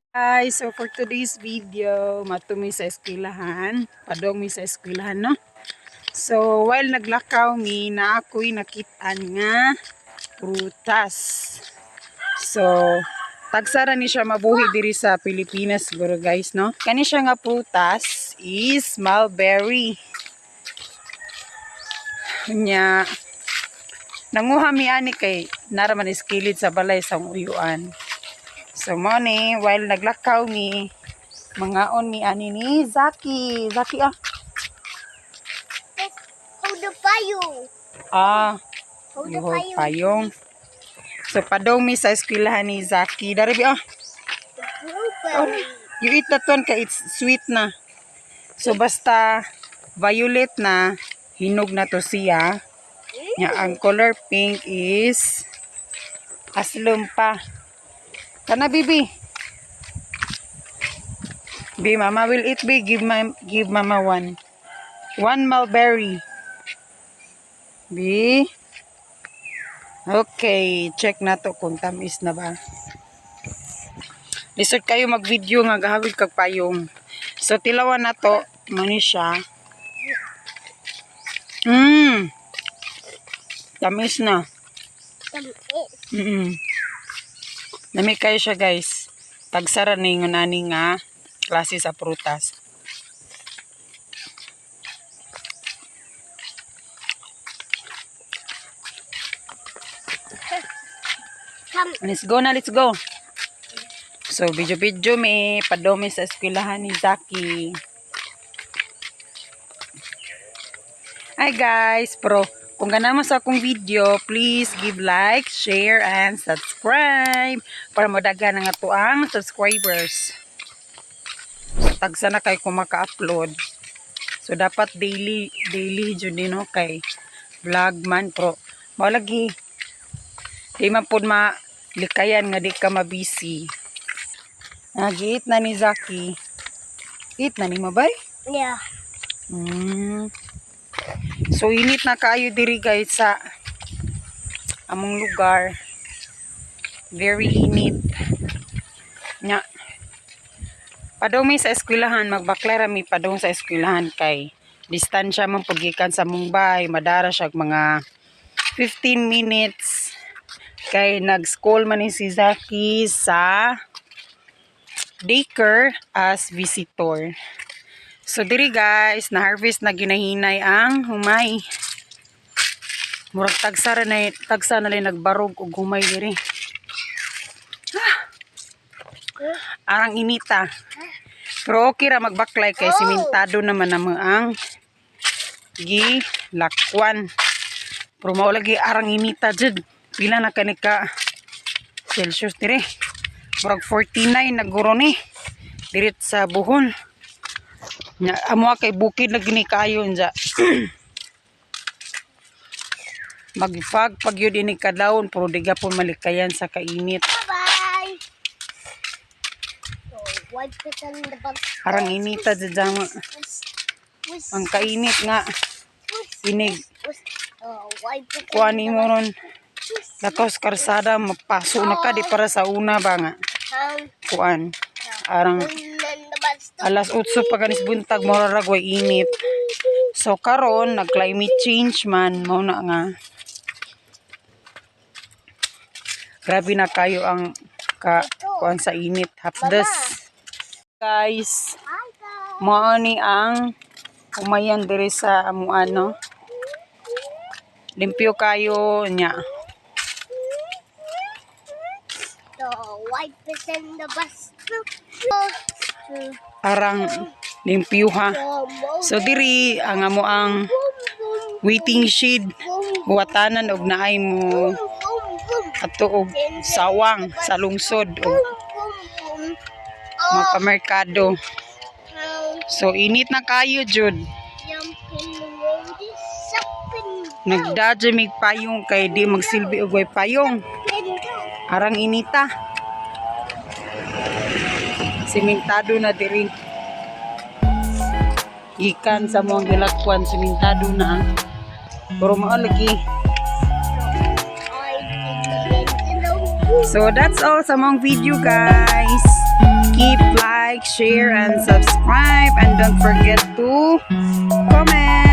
Guys, so for today's video, maadto mi sa eskwelahan. Padong mi sa eskwelahan, no? So, while naglakaw mi, naa ko'y nakitaan nga prutas. So, tagsa ra ni siya mabuhi diri sa Pilipinas siguro, guys, no? Kani siya nga prutas is mulberry. Nya, nanguha mi ani kay naa ra man is kilid sa balay sa uyuan. So mao ni, while naglakaw mi, mangaon mi ani ni Zaki. Zaki ah. Hold the payong. Ah, Hold you the hold payong. Payong. So padong mi sa eskwelahan ni Zaki. Dari bi ah. The blueberry. You eat that one kay it's sweet na. So basta violet na, hinog na to siya. Nya ang color pink is aslom pa. Kana, bibi. Bi, Mama will eat, bi. Give Mama one. One mulberry. Bi. Okay, check na to kung tamis na ba. Lisod kayo mag-video nga gahawid kag payong. So tilawan na to, mao ni siya. Tamis na. Tamis. Lami kayo siya, guys. Tagsa ra ni ingon ani nga klase sa prutas. Come. Let's go na, let's go. So, video-video mi, padong mi sa eskwelahan ni Zaki. Hi guys, pero kung ganahan mo sa akong video, please give like, share, and subscribe para modagan ang ato ang subscribers. So, tagsa na kay ko maka-upload. So, dapat daily, daily jud din, no, kay vlog man, pero mao lagi di man pud malikayan nga di ka mabisi. Nag-eat na ni Zaki. Eat na ni mo, bay? Yeah. So init na kaayo diri, guys, sa among lugar. Very init. Nya. Padong mi sa eskwelahan, magbaklay ra mi padong sa eskwelahan kay distansya man pud gikan sa among balay, madara siya mga 15 minutes kay nag-school man ni si Zaki sa daycare as visitor. So diri, guys, na-harvest na ginahinay ang humay. Murag tagsa ra na tagsa na lang nagbarog og humay diri. Ah. Arang inita. Pero okay ra magbaklay kay simentado naman namo ang gilakwan. Pero mao lagi arang inita jud. Pila na kani ka Celsius dire? Murag 49 naguro ni. Diri sa Bohol. Nya amo kay bukid lagi ni kayo unja. Magfag pag yun ini kadlawon pero di gapon malikayan sa kainit. Bye-bye. So, wipe it on the bug. Arang inita jud. Ang kainit nga inig Wipe it kuan nimo ron lakaw sa karsada, mapaso na ka, di para sa una ba nga kuan, arang alas 8 pa ganis buntag mura ra way init. So karon nag climate change man, mao na nga grabe na kayo ang ka kuan sa init, hapdos, guys. Mao ni ang humayan diri sa amuan, no? Limpyo kayo nya. The wipe is in the bus. Arang limpyo ha. So diri ang amo ang waiting shed, huwatanan og naay mo ato og sawang sa lungsod og mga kamerkado. So init na kayo jud. Nagdadya mig payong kay di magsilbi og way payong. Arang inita. Simentado na diri. Gikan sa among gilakwan, simentado na. Pero mao lagi. So that's all sa among video, guys. Keep like, share, and subscribe. And don't forget to comment.